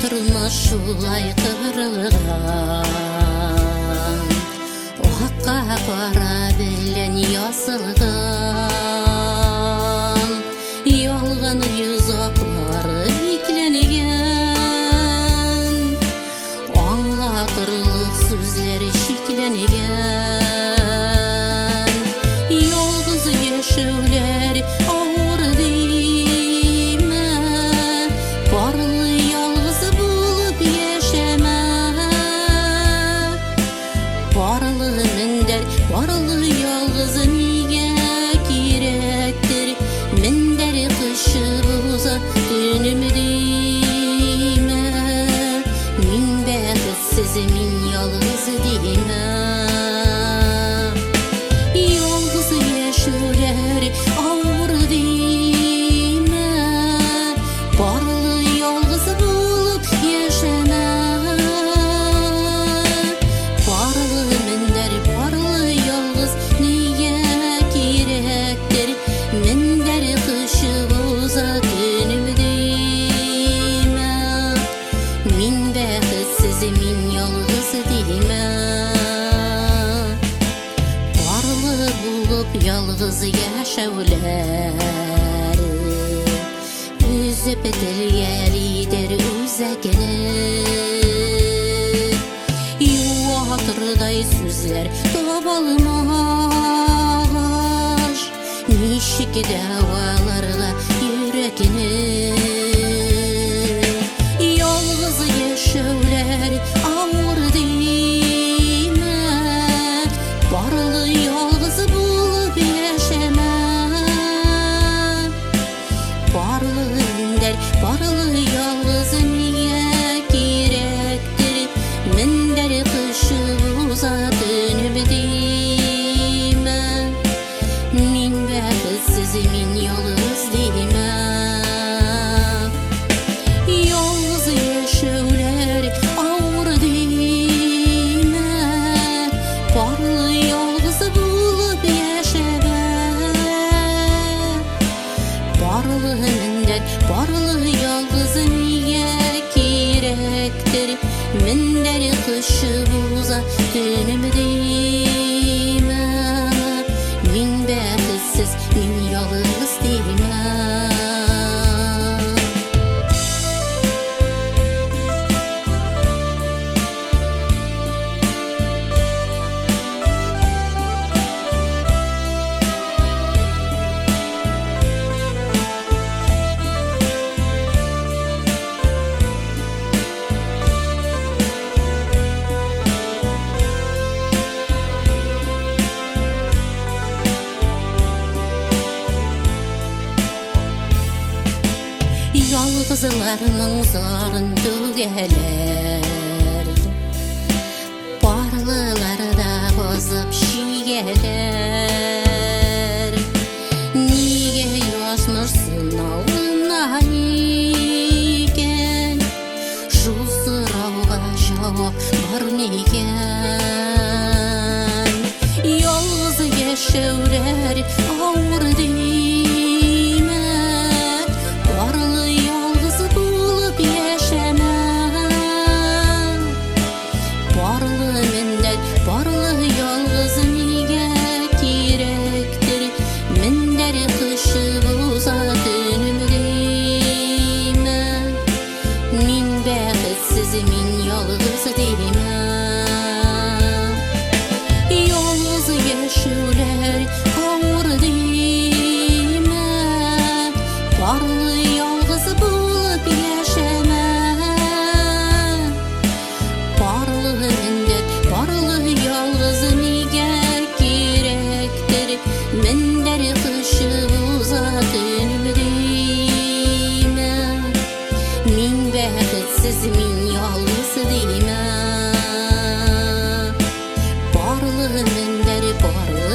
Тормыш шулай корылган, Акка кара белән язылган, Ялган йозаклар бикләнгән, Аңлатырлык сүзләр чикләнгән. Ялгыз яшәүләр авыр димә, Парлы ялгыз булып яшәмә. Парлы мендәр, парлы ялгыз нигә кирәктер? Мендәр кочып уза төнем димә. Мин бәхетсез, мин ялгыз димә. Ялгыз яшәүләр авыр димә, Парлы ялгыз булып яшәмә. Парлы мендәр, парлы ялгыз нигә кирәктер? Мендәр кочып уза төнем димә. Мин бәхетсез, мин ялгыз димә. Парлы булып ялгыз яшәүләр Өзеп телгәлидер үзәкне. Юатырдай сүзләр табалмагач, Ничек дәваларга йөрәкне? Ялгыз яшәүләр авыр димә, Парлы ялгыз булып яшәмә. Парлы мендәр, парлы ялгыз нигә кирәктер? Мендәр кочып уза төнем димә. Мин бәхетсез, мин ялгыз димә. Ялгыз яшәүләр авыр димә, Парлы ялгыз булып яшәмә. Парлы мендәр, парлы ялгыз нигә кирәктер? Мендәр кочып уза төнем димә. Мин бәхетсез, мин ялгыз димә. Ялгызларның зарын түгәләр, Парлылар да газап чигәләр. Нигә язмыш сынавына икән? Шул сорауга җавап бар микән? Ялгыз яшәүләр авыр димә, Парлы ялгыз булып яшәмә. Парлы мендәр, парлы ялгыз нигә кирәктер? Мендәр кочып уза төнем димә. Мин бәхетсез, мин ялгыз димә. Ялгыз яшәүләр авыр димә, Парлы ялгыз булып яшәмә. Парлы мендәр, парлы ялгыз нигә кирәктер? Мендәр кочып уза төнем димә. Мин бәхетсез, мин ялгыз димә. Парлы мендәр, парлы